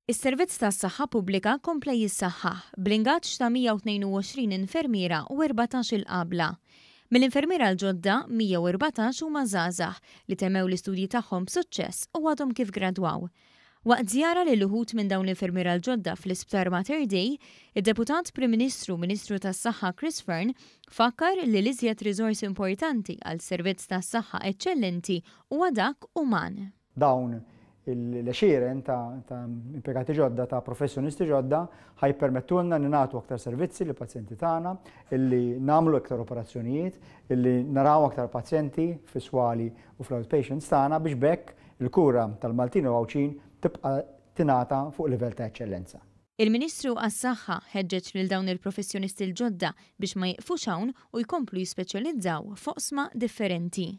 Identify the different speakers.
Speaker 1: Is-servizz tas-saħħa pubblika kompla jissaħħaħ bl-ingaġġ ta' 122 infermiera u 14-il qabla. Mill-infermiera l-ġodda, 114 huma żgħażagħ li temmew l-istudji tagħhom b'suċċess u għadhom kif gradwaw. Waqt żjara lil uħud minn dawn l-infermiera l-ġodda fl-Isptar Mater Dei, id-Deputat Prim Ministru u Ministru tas-Saħħa Chris Fearne fakkar li l-iżjed riżors importanti għal servizz tas-saħħa eċċellenti huwa dak uman.
Speaker 2: Dawn l-għexieren ta' impjegati ġodda, ta' professjonisti ġodda, ħa jippermettulna li nagħtu aktar servizzi lill-pazjenti tagħna, illi nagħmlu iktar operazzjonijiet, illi naraw aktar pazjenti fis-swali u fl-outpatients tagħna biex b'hekk il-kura tal-Maltin u Għawdxin tibqa' tingħata fuq livell ta' eċċellenza.
Speaker 1: Il-Ministru għas-Saħħa ħeġġeġ lil dawn il-professjonisti l-ġodda biex ma jiqfux hawn u jkomplu jispeċjalizzaw f'oqsma differenti.